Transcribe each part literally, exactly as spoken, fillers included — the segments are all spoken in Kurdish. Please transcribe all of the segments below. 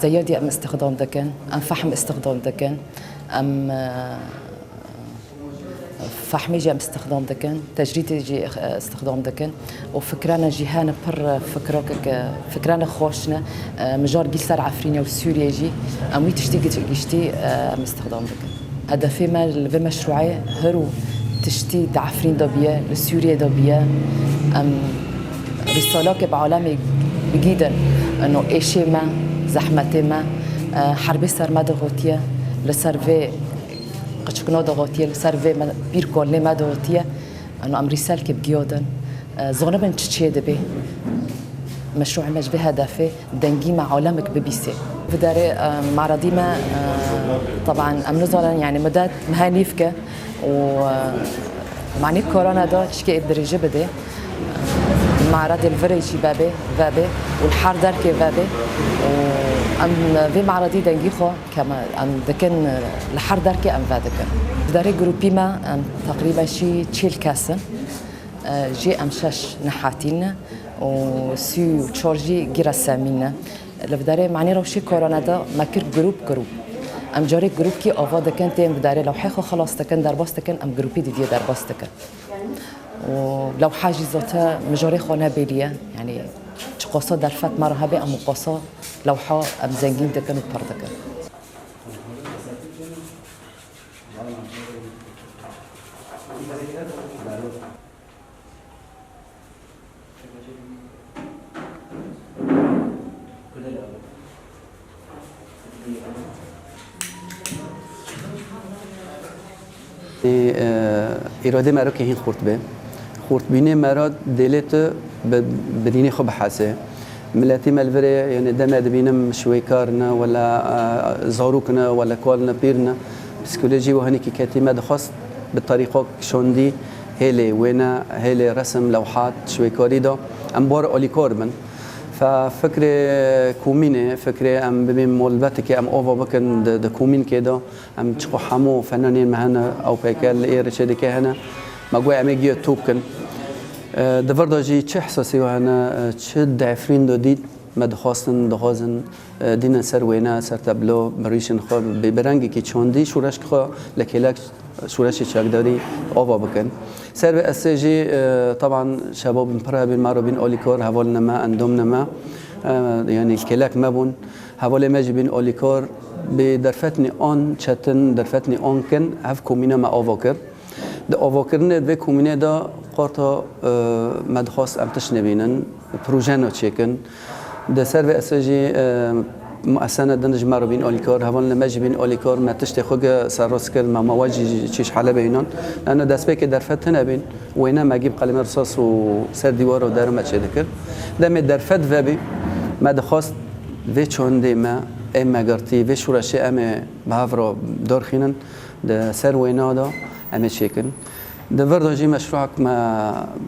Zeyadî em îstixdam dikin, em fehm îstixdam dikin, em, e, fehmê jî em îstixdam dikin, tecrîdê jî, e, îstixdam dikin û fikrana jî hene pir, e, fikrokek, e, fikrana xweş ne, e, mijar gî ser Efrînê û Sûriyê jî em wî tiştî giş-, giştî, e, em îstixdam dikin. Hedefê me li vê meşrûê her û tiştî di Efrîn de biye, li Sûriyê de biye. Em rîsalakê bi alemê bigîdin. Eno êşê me, zehmetê me, e, herbê ser me de hotiye, li ser vê qiçikno de hotiye, li ser vê me, pîr kolnê me de hotiye. Eno em rîsalkê bigiyodin. E, zonibin çi çê dibe. Meşrûê me ji vê hedefê dengî me alemek bibîsê. Vidarê, e, maradî me, e, teban em nizanin, yani midet mihenîf ke û, e, manî korona da çike dirêji bide. Maradê li virê jî vebe, vebe û li her derkê vebe û em vê maradî dengî xwe keme em dikin, li her derkê em vedikin. Vidarê grûpî me em teqrîben şî çêl kes in. E, jê em şeş nehatî ne û sî û çar jî gî resemî ne. Li vidarê manî rewşê korona de me kir grûp grûp. Em carê grûpkî ava dikin, tên vidarê lewhê xwe xilas dikin, derbas dikin, em grûpî didiyê derbas dikin. Û lewha jî zote mijarê xwe nebêliye. Yani çiqasa derfet me re hebe em wiqasa lewha em zengîn dikin û pir dikin. Ê, e, îradê me rokê hîn xurt be. Xurtbînê me ra dêlê tu bi, bi dînê xwe bihese. Miletî me li virê, yani deme dibînim şwêkar ne, wela, e, zarok ne, wela kal ne, pîr ne. Psîkolojî û hinekî ketî me dixwest bi tarîxok şondî hêlê wêne, hêlê resim, lewhat, şwêkarî de em bar alîkar bin. Fe fikrê komînê, fikrê em bibîn molbetikê, em ava bikin di, di komînkê de. Em çiqo hemû fenanên me hene, ew peyker li ê reçê dike hene. Me got em ê giya top kin. E, di vir de jî çi ihsasî we hene, e, çi di Efrîn de dît, me dixwastin, dixwazin, e, dînin ser wêne, ser tablo, bi rîşên xwe, bi, bi rengekî çandî, şûreşk xwe li kêlek şûreşê çekdarî ava bikin. Ser vê esê jî, e, teban şebabên pir hebîn, me re bîn alîkar, hevalên me, endamên me, e, yanî kêlek me bûn. Hevalê me jî bîn alîkar, bi derfetnî an çetin, derfetnî an kin, ev komîna me ava kir. Di avakirinê vê komînê de qarta, e, me dixwast em tişt nebînin, proje naçêkin. Di ser vê esê jî, e, muesene din ji me re bîn alîkar, hevalên me jî bîn alîkar, me tiştê xwe gi serrast kir, me, me wecî çîş Helebê înan. Nano destpêkê derfet tune bîn, wêne me gî bi qelemê risas û ser dîwar û derû me çêdikir. Demê derfet vebî, me dixwast vê çandê me, ê me girtî, vê şûreşê em ê bi hev re darxînin, di ser wêna de em ê çêkin. Di vir de jî meşrûek me,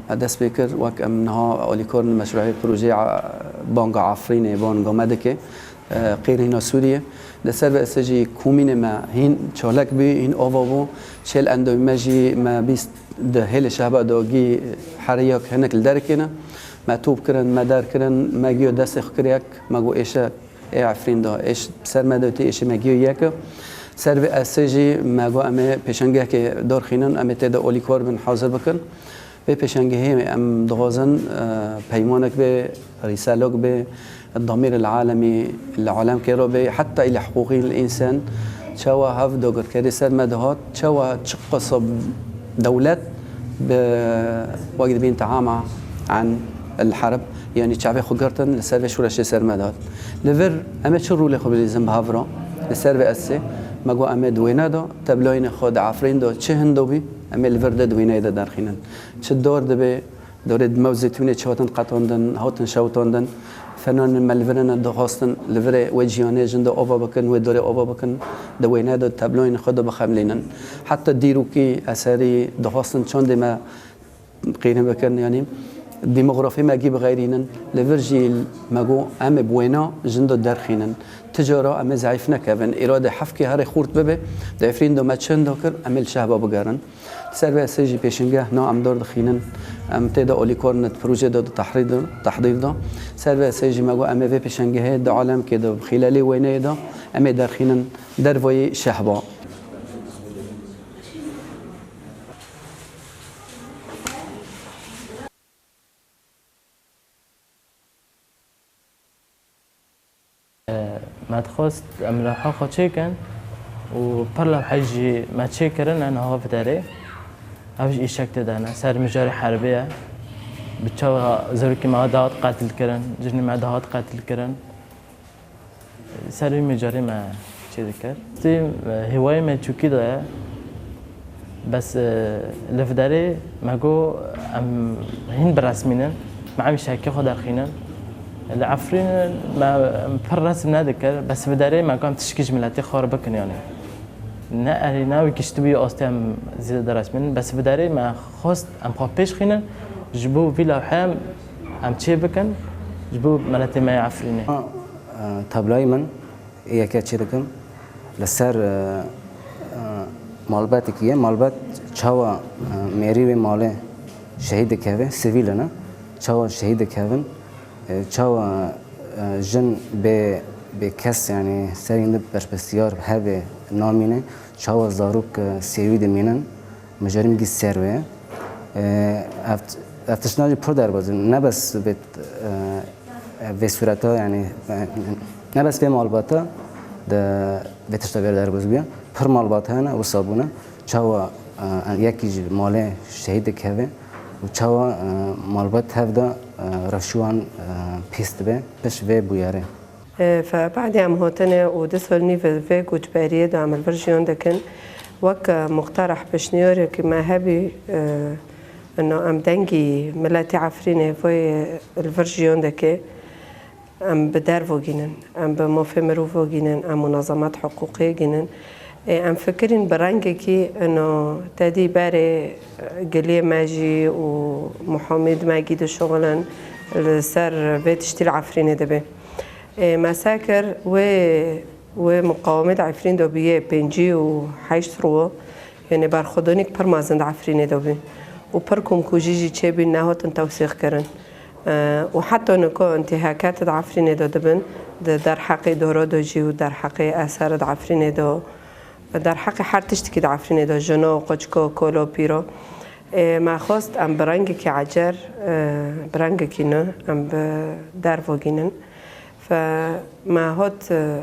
me dest pê kir, wek em niha alîkar in meşrûê projeyê Banga Efrînê, Banga me dike, e, qêrîna Sûriyê. Di ser vê esê jî komînê me hîn çalek bî, hîn ava bû. Çêl endamî me jî me bîst di hêlê şehba de gî heriyak hinek li derkê ne. Me top kirin, me der kirin, me giyo destê xwe kir yek, me got êşe ê Efrîn de êş ser me de tê êşê me giyo yek e. Ser vê esê jî me got em ê pêşengehekê darxînin, em ê tê de alîkar bin, hazir bikin. Vê pêşengehê em dixwazin, e, peymanek bê, rîsalok bê, damîr el alemî, li alemkê re bê, heta île hiqûqî el însan, çawa hev dagirkerî ser me dihat, çawa çi qasa dewlet bi wek dibîn tehama an el herb, yanî çavê xwe girtin li ser vê şûreşê ser me dihat. Li vir em ê çi rolê xwe bilîzin bi hev re li ser vê esê, me got em ê di wêne de teblayên xwe di Efrîn de çi hindo bî, em ê li vir de di wêneyê de derxînin. Çi dor dibe, Dorê di me û zêtûnê çi hatin qetandin, hatin şewitandin, fenanên me li virê ne dixwastin, li virê wê ciyanê jin de ava bikin, wê dorê ava bikin, di wêne de tabloyên xwe de bixemlînin. Heta dîrokî eserî dixwastin çandê me qîne bikin, yanî Demografî me gî bixeyrînin, li vir jî me got em ê bi wêna jin de derxînin. Ti cara em ê zeîf nekevin. Îro dê heft kê herê xurt bibe, di Efrîn de me çend kir, em ê li Şehba bigerin. Ser vê esê jî pêşengeh na em dor dixînin. Em tê de alîkar ne, di projê de, di tehrî de, tehdîr de. Ser vê esê jî me got em ê vê pêşengehê di alemkê de, bi xîlelê wêneyê de em ê derxînin dervayî Şehba. Me dixwest em lewha xwe çêkin û pir lewheyê jî me çêkirin, niha vê derê. Ev jî îşek tê de ne, ser mijarê herbê ye. Bi çawa zarokê me dihat qetilkirin, jinê me dihat qetilkirin. Ser vî mijarê me çê dikir. Tê, e, hêwayê me çûkî de ye. Bes, e, li vê derê me got em hîn biresmînin, me em şekê xwe derxînin. Li Efrîn me pir resim nedikir, bes vê derê me got em tişkî ji miletê xwe re bikin, yanî. Ne erê, ne wî giştibû astê em zêde diresmînin, bes vê derê me xwest em xwe pêş xînin, ji bo vî lewhe em, em çê bikin, ji bo miletê me yê Efrînê. E, tabloyê min yeke çê dikim. Li ser, e, e, malbetekî ye. Malbet çawa, e, mêrî wê malê şehîd dikeve, sivîl ne. Çawa şehîd dikevin, e, çawa, e, jin bê, bê kes, yanî serî din berpirsiyar hebe namîne, çawa zarok, e, sêwî dimînin. Mijarê min gî ser wê ye. E, ev, ev tiştna jî pir derbas in. Ne bes vê, e, vê sureta, yanî, e, ne bes vê malbata de vê tişta vê derbas bûye. Pir malbat hene, wisa bûne. Çawa, e, yekî ji malê şehîd dikeve û çawa, e, malbat hev de, e, rewşiwan, e, pîs dibe. Pişt vê bûyerê. E, fe badî em hotine û du sal nîv vê koçberiyê de em li vir jiyan dikin. Wek, e, muqtereh pêşniyarek me hebî, e, ino em dengî miletê Efrînê vê li vir jiyan dike. Em bi dervo gînin, em bi mafê mirovo gînin, em munazemat hiqûqê gînin. E, em fikirîn bi rengekî ino tedî berê, e, giliyê me jî û Muhammed me gî dişuxulin li ser vê tiştî li Efrînê dibe. Ê, me se kir, wê, wê muqawimê di Efrîn de bûye pêncî û heşt rû, yanî berxwedonîk pir mezin di Efrînê de bû û pir komkujî jî çêbûn, nehatin tewsîx kirin. Ê, û heta nika intîhakat di Efrînê de dibin, di derheqê doro de jî û derheqê eser di Efrînê de, derheqê her tiştekî di Efrînê de, jino, qoçiko, kolo, pîro. Ê, me xwest em bi rengekî ecer, ê, bi rengekî nû em bi dervo gînin. Fe me hot, e,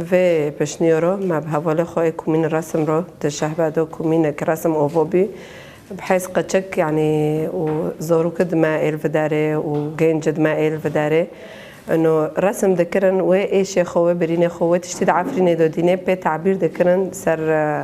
vê pêşniyaro, me bi hevalê xwe ê komîn resim ro, di şehbe do komînek resim ovo bî. Bi hez qeçik, yanî, û zorûkid me êl vidarê û gencid me êl vidarê. Ino resim dikirin, wê êşê xwe, wê birînê xwe, wê tiştî di Efrînê do dînê pê tabîr dikirin ser, e,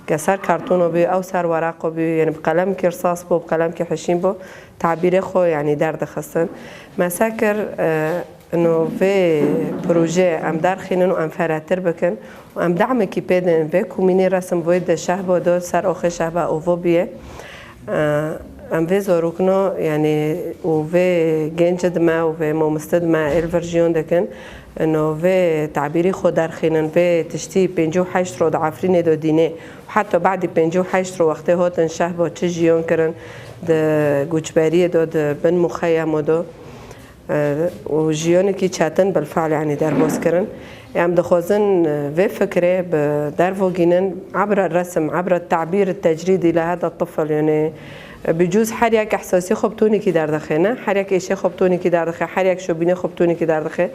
ke ser kartono bî, ew ser weraqo bî, yanî bi qelemkî risas bo, bi qelemkî hişîn bo, tabîrê xwe, yanî, derdixistin. Me se kir, e, Ino vê proje em derxînin û em ferehtir bikin û em demekî pê din vê komînê resim vê de şehbo do ser oxê şehba ovo bûye. Em vê zorokno, yanî, û vê genci dime û vê mamoste dime êl vir jiyon dikin. Ino vê tabîrî xwe derxînin, vê tiştî pêncî û heşt ro di Efrînê do dînê û heta badî pêncî û heşt ro wextê hotin şehbo çi jiyon kirin di goçberiyê do, di bin muxeyemo do. û jiyanekî çetin bilfe'l, yanî, derbas kirin. Em dixwazin, e, vê fikrê bi dervo gînin, ebra resim, ebra tebîr, tecrîdî li heda tifil, yanî, e, bi cûz her yek ehsasî xwe bi tonekî derdixe, ne? Her yek êşê xwe bi tonekî derdixe, her yek şobînê xwe bi tonekî derdixe.